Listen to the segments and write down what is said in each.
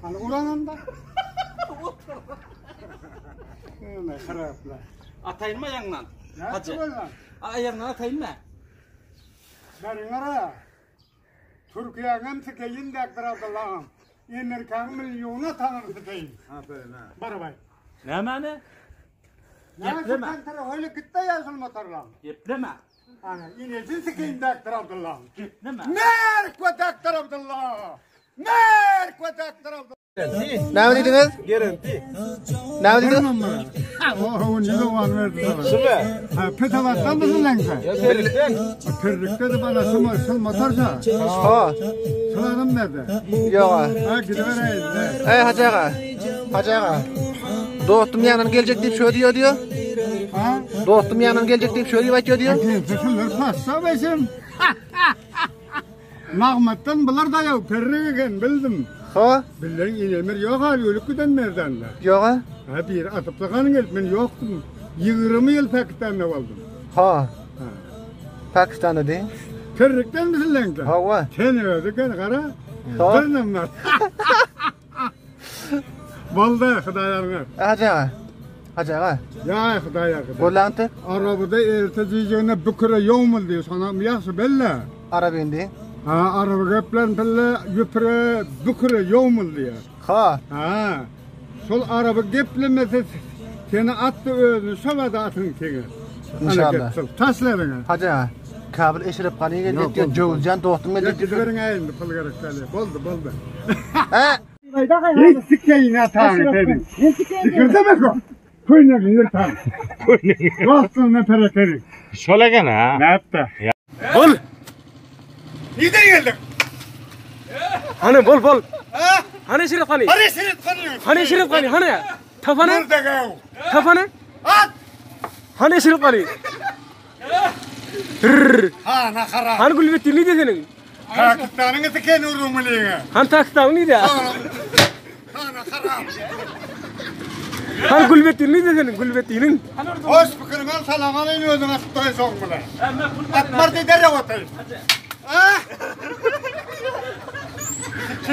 Hani urananda. Öyle harapla. Ataýyn mı aýagyňdan? Ne Hacı. yaptın lan? Aýagyňdan ataýyn mı? Berin ara. Türkiye'nin sikeyin de Abdullah'ım. Amerika'nın milyona tanır sikeyin. Aferin ha. Barabay. Nämäni? Ne Gepleme. yaptın? Öyle gitti ya motorla. Gepleme. Ana inecin sikeyin de Abdullah'ım. Gepleme. Merk ve Doktor Abdullah. Merk ve Doktor Abdullah. Näme diýdiňiz? Garanti. Näme diýdiňiz? Oh, ne zaman verdi sana? Şume. Ha, petavattan mısın lan sen? Ya Ferik'ten. Pirlikte de bana şuma, şul motorsa. Ha. Şulanım nerede? Ýok. Ha gidivereyim de. Eý Hajy aga. Hajy aga. Dostum ýanyna geljek diýip şöyle diýýär diýýär. Ha? Dostum ýanyna geljek diýip şöyle diýip aýtýar diýýär. Gelse şunlar passa beşim. Nagmattan bular da yok. Pirlik eken bildim. Ha. Billerin inemir yok hali ölüp giden merdende. Ýok. Ha bir atıp takanın gelip ben yoktum. 20 yıl Pakistan'da oldum. Ha. Pakistanda diý. Pirlikten misin lan sen? Hawa. Sen öldü gel kara. Ha. Bir numara. Boldy Hudaýarňa. Hajy aga. Hajy aga. Ya Hudaýarňa. Gollanty. Arabada erte diýjegine büküre ýowmul diýip, sana ýagşy belle. Arap indi. Ha, araba geplen pille ýüpüre büküre ýowmul diýär. Ha. Ha. Şol araba geplemese seni atdy özüni şobada atyň teňe. İnşallah. Taşlaryňa. Hajy aga. Kabul Eşrep Gani geljek Ýok, diýip, boldy. Jöwüzjan dostum geljek diýip. Gidiberiň indi pul gerek däl. Boldy, boldy. Ha. Hiç sikeyin atany senin. Sikir demek o. Köynegini ýyrtan. Dostum ne perekeri. Şol eken ha. Ne yaptı? Bol. Neden geldin? Hani bol bol. Hani Şerif Gani? Hani Şerif Gani? Hani Şerif Gani? Hani? Tafane? Nerede gav? Tafane? At! Hani Şerif Gani? Ha nakara. Hani Gülbettin neydi senin? Pakistan'ın etiken urumuliğine. Hani Pakistan'ın neydi? Ha nakara. Hani Gülbettin neydi senin? Gülbettin'in. Hoş fikrim al salam alayım özün atıp doy soň bile. Atmar de dere otayım. Ha?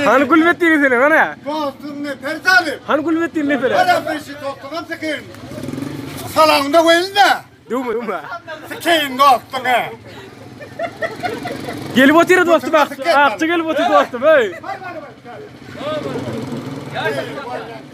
Hani Gülbettin'in senin hani? Dostum ne terzali. Hani Gülbettin ne fele? Bana bir şey dostum sikeyim. Salamda koyun da. Durma durma. Sikeyim dostum he. Gelip otur dostum akçı. Akçı gelip otur dostum hey. Bay bay bay.